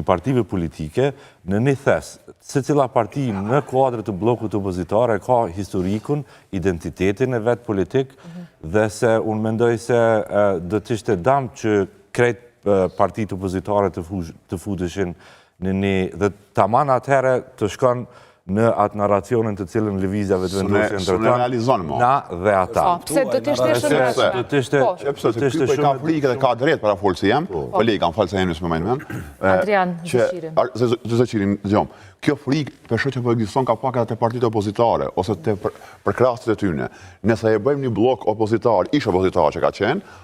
partive politike në një thes. Secila parti në kuadrë të bllokut opozitar e ka historikun, identitetin e vet politik mhm. dhe se unë mendoj se do të ishte dam që krejt partitë opozitare të futeshin në një dhe taman atëherë të shkon në atë narracionin të cilën Lëvizja Vetëvendosje ndërton, na dhe ata. Po, pse do të ishte shumë rreshme? Do të ishte po. Sepse do të ishte shumë ka frikë dhe ka drejt parafolësi jem, po, po le, kam falë se emrin s'më mbaj mend. Adrian Zeqirin. Zeqirin, dëgjom. Kjo frikë po shoh që po ekziston ka pak edhe te partitë opozitare ose te përkrahësit e tyre. Nëse e bëjmë një bllok opozitar, ish opozitar që ka qenë,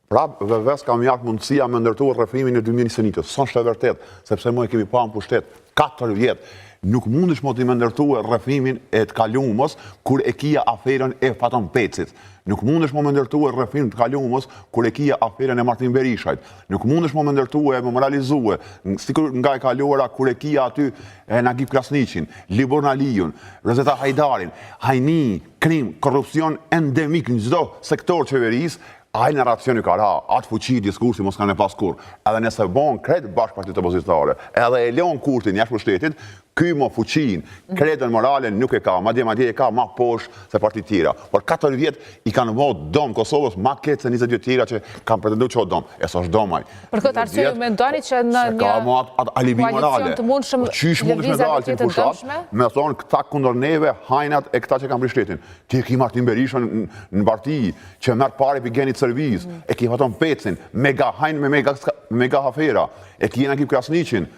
Prapë VV-së ka me i ardhë mundësia me ndërtu rrëfimin e 2021-ës. S'është e vërtetë, sepse mo e kemi pa në pushtet 4 vjet. Nuk mundesh mo ti me ndërtu rrëfimin e të kalumës kur e kija aferën e Faton Pecit. Nuk mundesh mo me ndërtu rrëfim të kalumës kur e kija aferën e Martin Berishajt. Nuk mundesh mo me ndërtu e me moralizue sikur nga e kaluara kur e kija aty e Nagip Krasniqin, Liburn Aliun, Rozeta Hajdarin, hajni, krim, korrupsion endemik në çdo sektor qeverisë, Ai narracioni ka ra, atë fuqi diskursi mo s'kanë me pas kurrë. Edhe nëse bon krejt bashkë partitë opozitare, edhe e lon Kurtin jashtë pushtetit, ky mo fuqinë, kredën morale nuk e ka, madje madje e ka ma poshtë se partitë tjera. Por 4 vjet i kanë bo dom Kosovës ma keq se 20 vjet tjera që kanë pretendu që o dom. E s'është dom ai. Për këtë arsye ju mendoni që në një ka mo atë alibi morale. të mundshëm po qysh mundesh me dalë ti në fushatë, me thonë këta kundër neve, hajnat e këta që kanë prish shtetin. Ti e ki Martin Berishën në parti, që merr pare pi GEN-it Serbisë, mm. e ki Faton Pecin, mega hajn me mega, mega afera, e ki Nagip Krasniqin,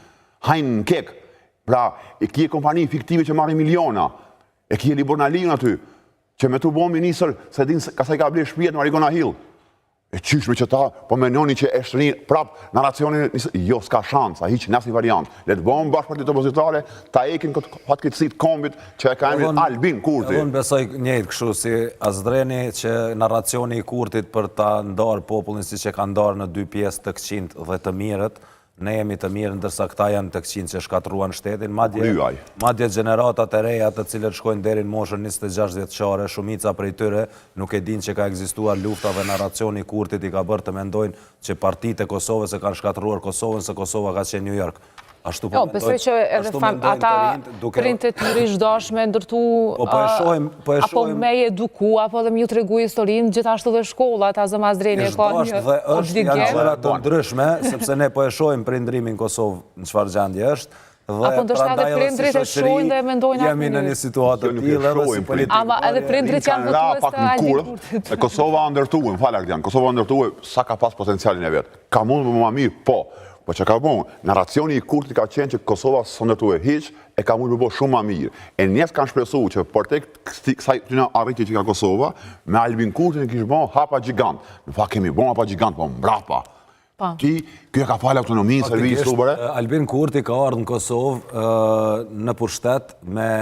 hajn në KEK, pra, e ki kompani fiktive që marrin miliona, e ki Liburn Aliun aty, që me t'u bo ministër, s'e din ka sa i ka ble shpijet në Marigona Hill. E qysh me qëta, po menoni që e shtrin prap narracionin, jo, s'ka shansa, hiq në asnjë variant. Le të bëhen bashkë partitë opozitare, ta hekin këtë fatkeqësi të kombit që e ka emrin Albin Kurti. Edhe unë besoj njëjtë kështu si Asdreni që narracioni i Kurtit për ta ndarë popullin siç e ka ndarë në dy pjesë të këqinjtë dhe të mirët, Ne jemi të mirë ndërsa këta janë të këqinjtë që shkatërruan shtetin, madje madje gjeneratat e reja të cilët shkojnë deri në moshën 26 vjeçare, shumica prej tyre nuk e dinë që ka ekzistuar lufta dhe narracioni i Kurtit i ka bërë të mendojnë që partitë e Kosovës e kanë shkatërruar Kosovën se Kosova ka qenë New York. Ashtu po jo, besoj që edhe fam, ata duke... prindët e tyre ish dash me ndërtu, po, po e shohim, po e shohim... apo me eduku, apo dhe me ju tregu historinë, gjithashtu dhe shkollat, a zëmë Asdreni e ka një dhe është janë gjëra të ndryshme, sepse ne po e shohim prindërimin në Kosovë në çfarë gjendje është, dhe apo ndoshta edhe prindërit e shohin dhe mendojnë atë jemi në një situatë të tillë edhe si politikë. Ama edhe prindërit janë votues të Albin Kurtit. Kosova ndërtuar, më fal Ardian, Kosova ndërtuar sa ka pas potencialin e vet. Ka mundur më mirë, po. Po që ka bon, narracioni i Kurtit ka qenë që Kosova s'o ndërtue hiq, e ka mundur me bo shumë ma mirë. E njerëz kanë shpresu që përtej kësaj këtyne arritje që ka Kosova, me Albin Kurtin e kish bon hapa gjigant. Në fakt kemi bon hapa gjigant, po mbrapa. Po. Ti, kjo e ka falë autonominë Serbisë, Faktikisht, Albin Kurti ka ardhë në Kosovë në pushtet me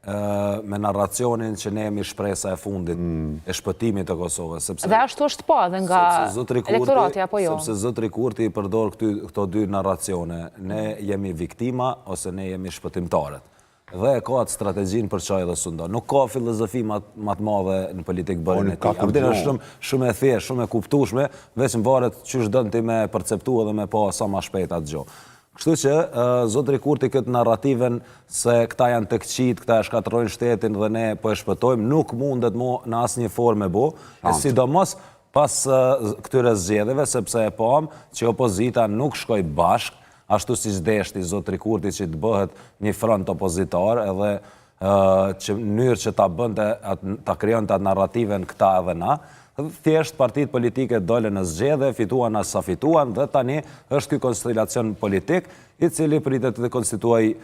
me narracionin që ne jemi shpresa e fundit mm. e shpëtimit të Kosovës. Sepse, dhe ashtu është pa dhe nga elektorati, apo jo? Sepse zotri Kurti i përdor këty, këto dy narracione. Ne jemi viktima ose ne jemi shpëtimtarët. Dhe e ka atë strategjinë përçaj dhe sundo. Nuk ka filozofi ma, ma të madhe në politikëbërjen e tij. Abdin është shumë, shumë e thjeshtë, shumë e kuptueshme, veç më varet qysh don ti me perceptu edhe me pa sa ma shpejt atë gjo. Kështu që, zotri Kurti këtë narrativen se këta janë të këqijtë, këta e shkatërrojnë shtetin dhe ne po e shpëtojmë, nuk mundet mo në asnjë formë me bo, e sidomos pas këtyre zgjedhjeve, sepse e pamë që opozita nuk shkoi bashkë, ashtu siç deshti zotri Kurti që të bëhet një front opozitar edhe që në mënyrë që ta bënte ta krijonte atë narrativen këta edhe na. Thjesht partitë politike dolën në zgjedhje, fituan aq sa fituan dhe tani është ky konstelacion politik i cili pritet të konstituojë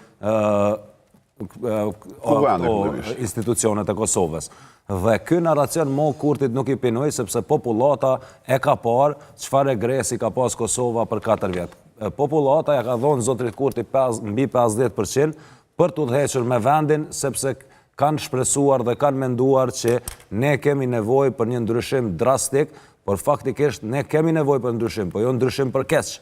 institucionet e Kosovës. Dhe ky narracion mo Kurtit nuk i pinoi sepse popullata e ka parë çfarë regresi ka pas Kosova për 4 vjet. Popullata ja ka dhonë zotrit Kurti mbi 50% për të udhëhequr me vendin, sepse kanë shpresuar dhe kanë menduar që ne kemi nevojë për një ndryshim drastik, por faktikisht ne kemi nevojë për ndryshim, po jo ndryshim për keq.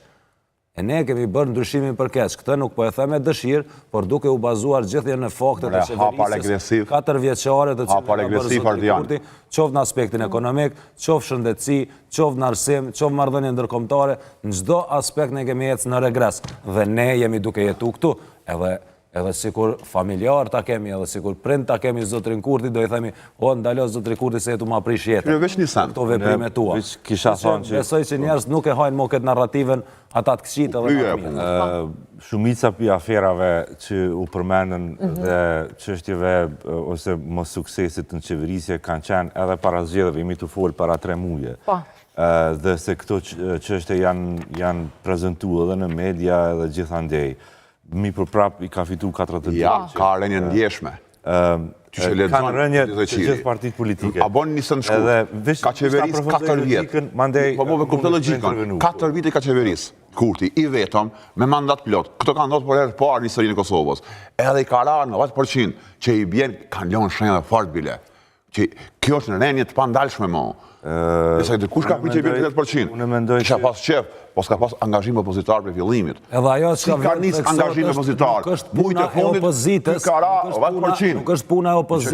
E ne kemi bërë ndryshimin për keq. Këtë nuk po e them me dëshirë, por duke u bazuar gjithnjë në faktet e qeverisjes katërvjeçare të cilën ka bërë zotëri Kurti, qoftë në aspektin ekonomik, qoftë shëndetësi, qoftë në arsim, qoftë marrëdhënie ndërkombëtare, në çdo aspekt ne kemi ecë në regres dhe ne jemi duke jetu këtu. Edhe Edhe sikur familjar ta kemi, edhe sikur prind ta kemi zotrin Kurti, do i themi, o ndalo zotri Kurti se je tu ma prish jetën. Veç një sen. Këto veprime tua. Veç kisha thonë që... Besoj që njerëz nuk e hajnë mo këtë narrativën ata të këqijtë edhe ata të mirë. Shumica prej aferave që u përmendën mhm. dhe çështjeve ose mossuksesit në qeverisje kanë qenë edhe para zgjedhjeve, jemi tu folë para tre muje. Po. Dhe se këto çështje janë prezentu edhe në media edhe gjithandej. Mirëpo prap i ka fitu 42 Ja, ka rënie ndjeshme. Kanë rënie të gjithë partitë politike. A bon një sen shkurt. Ka qeveris 4 vjet. Mandej po po kuptoj logjikën. 4 vite ka qeveris. Kurti i vetëm me mandat plot. Këto kanë ndodhur për herë të parë në historinë e Kosovës. Edhe i ka ra në 10% që i bjen kanë lënë shenja fort bile. Që kjo është në rënie të pandalshme mo. Nëse dikush ka prit që bjen 30%. Unë mendoj Kisha pas qef, po s'ka pas angazhim opozitar për fillimit. Edhe ajo që ka nis angazhim opozitar. Nuk është puna e opozitës. Ka ra 10%. Nuk është puna e opozitës.